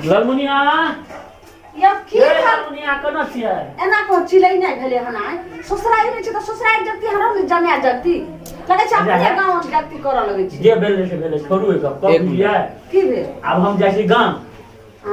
ललमुनिया यौ की ए भेल ललमुनिया केना छियै एना को चिलै नहि भेलै हन आइ ससुरारि नहि छै तऽ ससुरारि जगती हमरा ने जमाए जगती लगै छै अपने गाँव जगती करऽ लगै छै जे भेलै से भेलै छोड़ू एक गप एक बुझलियै की भेल आब हम जाइ छी गाम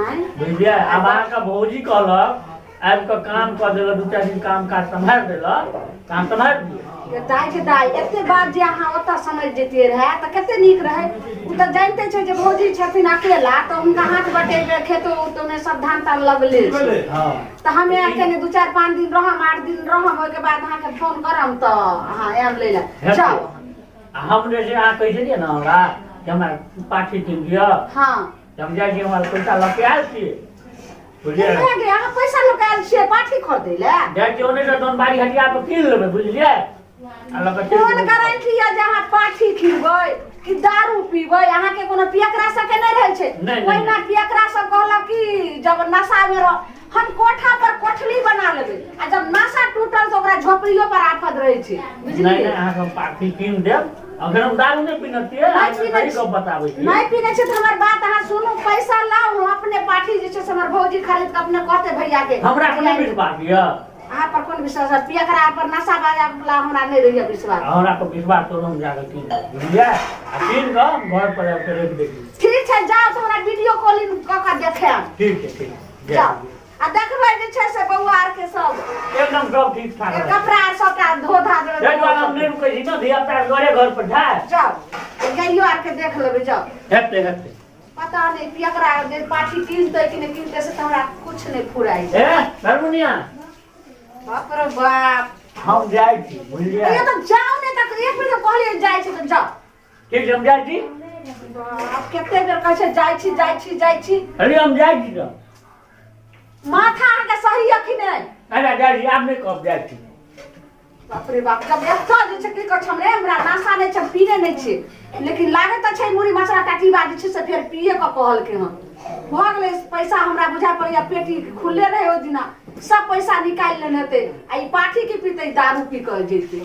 आँय बुझलियै आब अहाँके भौजी कहलक आबि कऽ काम कऽ देलक दू चारि दिन काम काज सम्हारि देलक तऽ अहाँ सम्हारि दियौ ये दाइ के दाइ एते बात जे अहाँ ओतऽ समझि जैतियै रहए तऽ कते नीक रहै ओ तऽ जानिते छै जे भौजी छथिन अकेला तऽ हुनका हाथ बटेबै खेतो उतोमे सब धान तान लगले छै हँ तऽ हमे कनि दू चारि पाँच दिन रहम 8 दिन रहम ओहिके बाद अहाँके फोन करम तऽ अहाँ आयब लै लए हेतै। जाउ आ हम जे छै अहाँ कहै छलियै ने हमरा जे हमरा पाठी कीन दिअ हँ तऽ हम जाइ छी हमरा पैसा लऽ के आयल छियै बुझलियै भए गेलै अहाँ पैसा लऽ कऽ आयल छियै पाठी खरीदै लए जाइ छियै ओन्ने से दोनबारी हटिया पर कीन लेबै बुझलियै आ लऽ कऽ चलि कोन जेबै। गारंटी यऽ जे अहाँ पाठी खिबै कि दारू पीबै अहाँके कोनो पियकरा सबके नहि रहै छै नहि, नहि, ओहिना पियकरा सब कहलक कि जब नशा मे रह हम कोठा पर कोठली बना लेबै आ जब नशा टूटल तऽ ओकरा झोपड़ियो पर आफत रहै छै नहि बुझलियै नहि अहाँके हम पाठी कीन देब अखन हम दारू नहि पीने छियै नहि अहाँके पीने सही गप बताबै छी नहि पीने छै तऽ हमर बात अहाँ सुनू पैसा लाउ हम अपने पाठी जे छै से हमर भौजी खरीद कऽ अपने कहते भैया के हमरा पर नहि विश्वास यऽ अहाँ पर कोन विश्वास है पियकरा पर नशा बाजा वाला हमरा नहि रहैया विश्वास हमरा पर विश्वास करू हम जाकऽ कीन लेब बुझलियै आ कीन कऽ हम घर पर आबि कऽ राखि दै छी ठीक छै जाउ तऽ हमरा वीडियो कॉलिंग कऽ कऽ देखायब ठीक छै ठीक छै जाउ आ देखबै जे छै से बौआ आर के सब एकदम सब ठीक ठाक ए, कपड़ा आर सबटा धो धा देबै ताहि दुआरे हम नहि रुकै छी ने धिया पुता घरे घर पर जाय जाउ गाइयो आर के देख लेबै जाउ हेतै हेतै पता नहि पियकरा जे पाठी कीनतै कि नहि कीनतै से तऽ हमरा कुछ नहि फुराइ छै ए ललमुनिया बाप रे बाप हम जाइ छी बुझलियै ये तऽ जाउ ने तऽ एक बेर तऽ कहलियै जाइ छी तऽ जाउ ठीक छै हम जाइ छी बाप कते बेर कहै छै जाइ छी जाइ छी जाइ छी अरे हम जाइ छी तऽ माथा अहाँके सही यऽ कि नहि अरे जाइ छी आब नहि कहब जाइ छी बाप रे बाप जब एतऽ जे छै की कहै छै हमरे हमरा नशा नहि छै हम पीने नहि छियै लेकिन लागैत तऽ छै मुड़ी मचरा टाटी बात जे छै से फेर पिए कऽ कहलकै हन भऽ गेलै पैसा हमरा बुझा पड़ैया पेटी खुलले रहै ओहि दिना सब पैसा निकालि लेने हेतै आ ई पाठी की पीतै दारू पी कऽ जेतै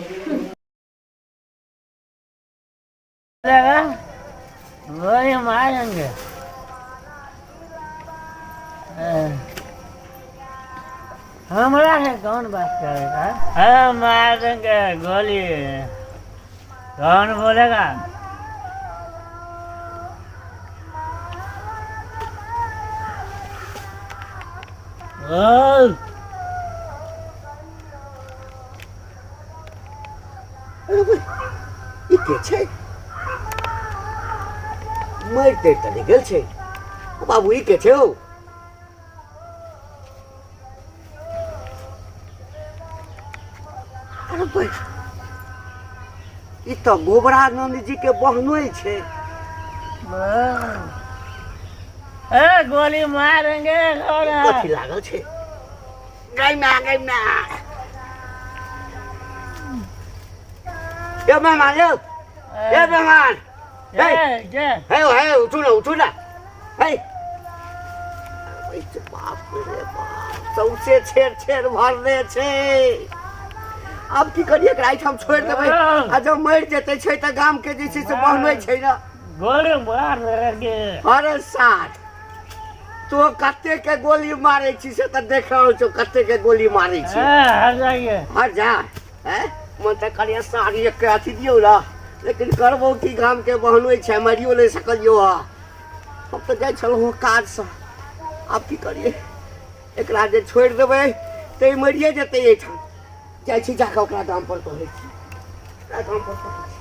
वही हम आ जाएंगे हमरा से कौन बात करेगा हम मार देंगे गोली कौन बोलेगा बोल अरे भाई, ई के छै मरि तरि तऽ नहि गेल छै ओ बाबू ई के छै हौ अरे भाई ई तऽ गोबरानंद जी के बहनोइ छै ए गोली मारेंगे कथी लागल छै गई ना गई ना ए मेहमान यौ ए मेहमान हे हे हे उठू ना उठू ना हे बाप रे बाप सौंसे छेर छेर भरने छै आब की करिए एकरा एहिठाम छोड़ि देबै आ जब मरि जेतै छै तऽ गाम के जे छै से बहनै छै ने गोली मार देंगे अरे साठ तो कते के गोली मारे छी से तऽ देख रहल छौ कते के गोली मारे छी हट जाइए हट जा हैं मन तऽ करिए साड़ी एक के अथी दियौ ना लेकिन करबो की गाम के बहनोइ छै मारियो नहि सकलियौ हँ हम तऽ जाइ छलहुँ काजसँ आब की करिए एकरा जे छोड़ि देबै तऽ ई मरिए जेतै एहिठाम जाइ छी जाकऽ ओकरा गाम पर कहै छी ओकरा गाम पर कहै छी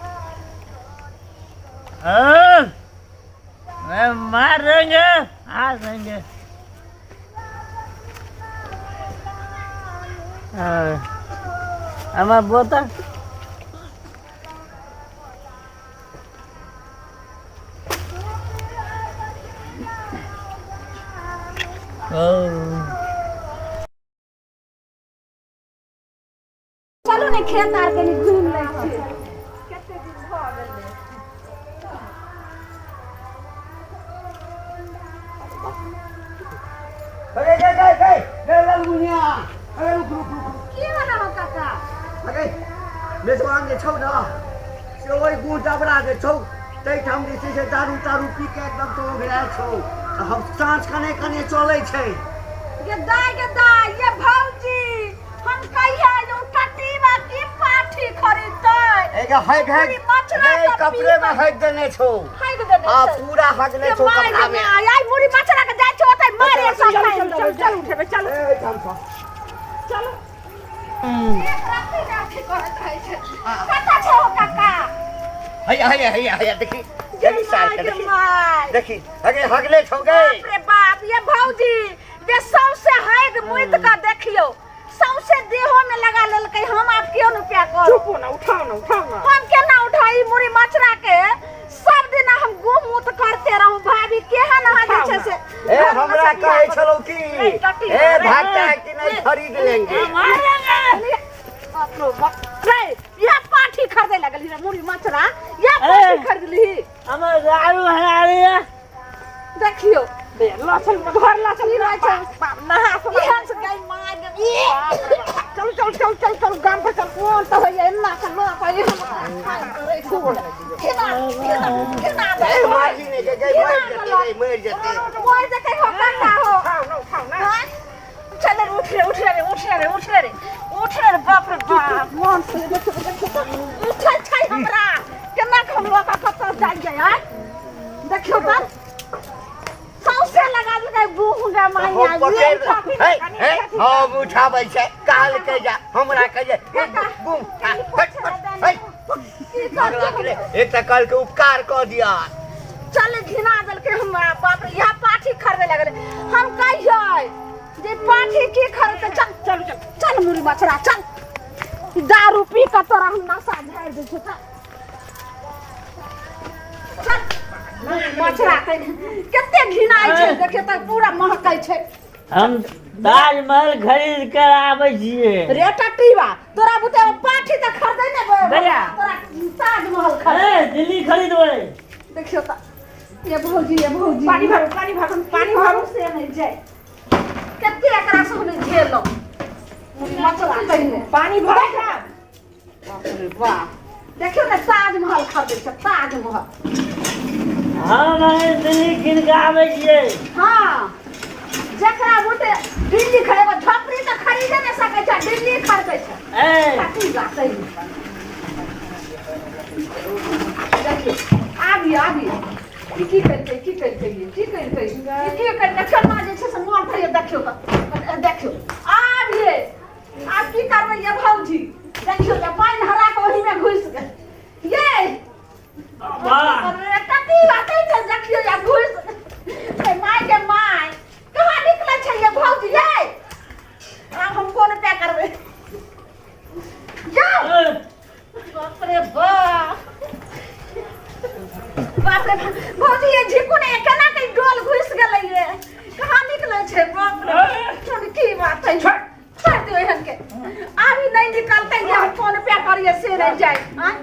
हाँ, मैं मार देंगे आ देंगे हाँ, আমার बोता चलू ने खेत आर कनि घुमि लै छी कते दिन भऽ गेलै अरे गे गे गे गे ललमुनिया अरे रुक रुक रुक की होना हो काका अरे मेजबान जे छौ ने से ओहि गुड़ डबरा जे छौ ताहिठाम जे छै से दारू तारू पी के एकदम तो ओघरायल छौ हम साँझ कने कने चलै छै। ये दाय गे दाय, ये भौजी, हम कहिया जे उ टटीवा की पाठी खरीदतै। एगे हग हग पूरी मछरा नहीं के कपड़े में पी हग देने छौ। हग देने हाँ छै। पूरा हगने ये छौ माय कपड़ा गे में। माय, आइ मुड़ी मछरा के जाइ छै ओतै मारे चल, सब चल, खाइ। चल चल उठेबै चल। ए, ठाम सँ। चल। एक राति ने अथी करैत रहै छै। कतऽ छै हो काका? हैया हैया हैया हैया देखी ये देखी सार माय के गे देखी। माय। देखी हगे हगले छौ गे। बाप रे बाप, ये भौजी जे सौंसे हैग मुइत कऽ देखियौ, सौंसे देहो में लगा लेलकै। हम आब केओ रुपया कर चुप हो ना, उठाओ ना, उठाओ ना। हम केना उठाई मुड़ी मचरा के? सब दिन हम गुम मुत करते रहूं। भाभी केहन अहाँ जे छै से ए हमरा कहै छलौ की नहीं, टटी ए रे। भागता है कि नहीं खरीद लेंगे। बाप रे बाप रे, यह पाठी खरीदे लगली रे मुड़ी मचरा, यह पाठी ए। खरीदली। हमर दारू हरा लिया। देखियो बे ल चल घर ल चल। ई रहै छै। बाप, नहा सुना। इहन से गई माय गे। चल चल चल चल चल गाम पर चल। मोन तऽ होइए एना के लऽ कऽ एहन केना केना केना ए मारी ने गे गे मर जेते गे मर जेते। मरि जेतै हो काका हो। उठाओ ना, उठाओ ना। हाँ? चल रे, उठ रे, उठ रे, उठ रे, उठ रे, उठ रे। बाप रे बाप, मोन से देखियौ देखियौ उठै छै हमरा। केना के हम लऽ कऽ कतऽ जाइए आँय? देखियौ तऽ सौंसे लगा देलकै गुह गे हम माइया। पकड़ हे हे हम उठाबै छै काल के जा हमरा के जे गुम आ, हट हट हे की भगला के करतै? ले, एक तऽ कल के उपकार कऽ दिया। चल घिना देलकै हमरा। बाप रे, यहाँ पाठी खरीदे लगलै। हम कहियै जे पाठी की खरीदते? चल चल चल चल मुड़ी मछरा चल, दारू पी कऽ तोरा हम नशा झाड़ि दै छियौ। चल चल मछरा कते घिनाइ छै देखियौ तऽ पूरा महकै छै। हम ताजमहल खरीद कर आबै छियै। रे टटीवा, तोरा बुते पाठी तऽ खरीदै ने भैया। तोरा ताजमहल खरीद। ए दिल्ली खरीदबै। देखियौ तऽ ये भौजी, ये भौजी, पानी भरू, पानी भरू, पानी भरू। से नहि जाय। कते एकरा से हम झेलौ मछरा पहिने। पानी भरू ना। बाप रे बाप, देखियौ ने ताजमहल खरीदै छै ताजमहल। हम दिल्ली कीन के आबै छियै। हाँ, जकरा बुते दिल्ली खरीदबै, झोपड़ी तऽ खरीदे नहि सकै छै, दिल्ली खरीदै छै। ए कथी बात है? देखियौ आबी आबी ई की केलकै, की केलकै, ई की केलकै, ई की केलकै? केना जे छै से मोन थैये। देखियौ तऽ देखियौ आबिये आब की करबै ये भौजी? देखियौ जे पानि हरा कऽ ओहिमे घुसि गेल ये। वाह। अरे कथी बात छै? देखियौ या घुसि ए my गे my, कहाँ निकलै छै ये भौजी ये? आब हम कोन उपाय करबै? जाउ। ए, बाप रे बाप, बाप रे बाप, भौजी ये झिकू ने केना के डोल घुसि गेलै ये? कहाँ निकलै छै? बाप रे, सुन की बात है, छोड़ दियौ एहन के। आब ई नहि निकलतै जे हम कोन उपाय करियै से नहि जाय। आँय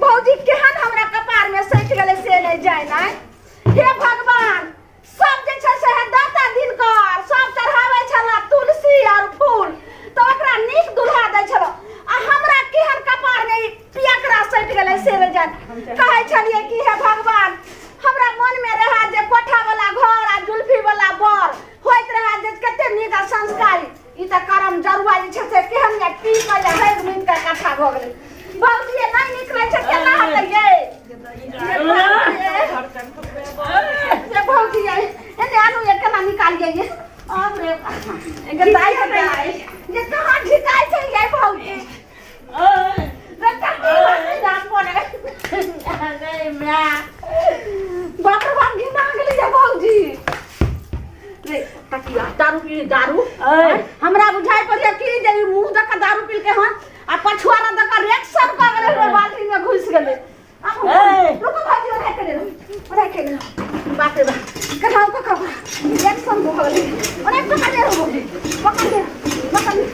भौजी, केहन हमरा कपार में सटि गेलै से नहि जाय। नहि हे भगवान, सब जे छै से दाता दिन कर सब चढ़ाबै छला तुलसी और फूल तऽ ओकरा नीक दुल्हा दै छलो, आ हमरा केहन कपार में ई पियकरा सटि गेलै से नहि जान। कहै छलियै कि हे भगवान, हमरा मन में रहै जे कोठा वाला घर आ जुल्फी वाला बर होइत रहै जे कते नीक आ संस्कारी। ई तऽ करम जरुआ जे छै से केहन या पी कऽ या हरि मिट कऽ कट्ठा भऽ गेलै। भौजी ये नहि निकलै छै, केना हेतै ये? ये भौजी ये एने आनू, ये केना निकालियै ये? अब रे एकर दाइ के दाइ, ये कहाँ झिकाइ छै ये भौजी? ए, रे कते बात दाम पड़े नहीं मैं। बाप रे बाप, घिना गेलै ये भौजी। रे तकिया दारू पी दारू। ए। हमरा बुझाइ पड़िया कि जे ई मुंह दऽ कऽ दारू पीलकै हन आ पछुआरा दऽ कऽ रिएक्शन कऽ गेलै, ओहि बाल्टी में घुसि गेलै। आब हम ए। रुको भाजी, ओढ़ाइ के लेलहुँ, ओढ़ाइ के लेलहुँ। बाप रे बाप, कठाउ कठाउ, रिएक्शन भऽ गेलै। ओढ़ाइ पकड़ ले भौजी, पकड़ ले, पकड़ ले,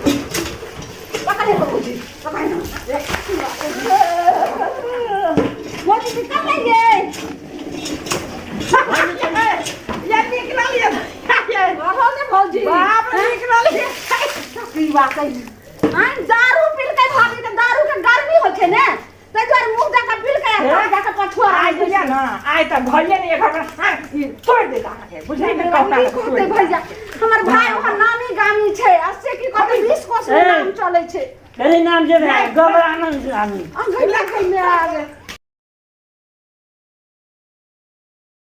पकड़ ले भौजी, पकड़ ले। भौजी निकल ये। ये निकलल ये ये। रहो ने भौजी। बाप रे, निकलल ये। की बात है? आँय, दारू पीलकै भाभी के, दारू के गर्मी होइ छै ने, ताहि दुआरे मुँह दऽ कऽ पीलकै। तब जाके पछुआ आइ बुझिया ने आइ तऽ भइए नहि घर में ई तोड़ि देत अहाँके बुझलियै ने कहुना की कऽ कहते तोड़ि देत। भैया हमर भाई वहाँ नामी गामी छै आ से की कहते 20 कोस में नाम चलै छै तेरे नाम जे है गबरानंद स्वामी आ गइला के में आ गे।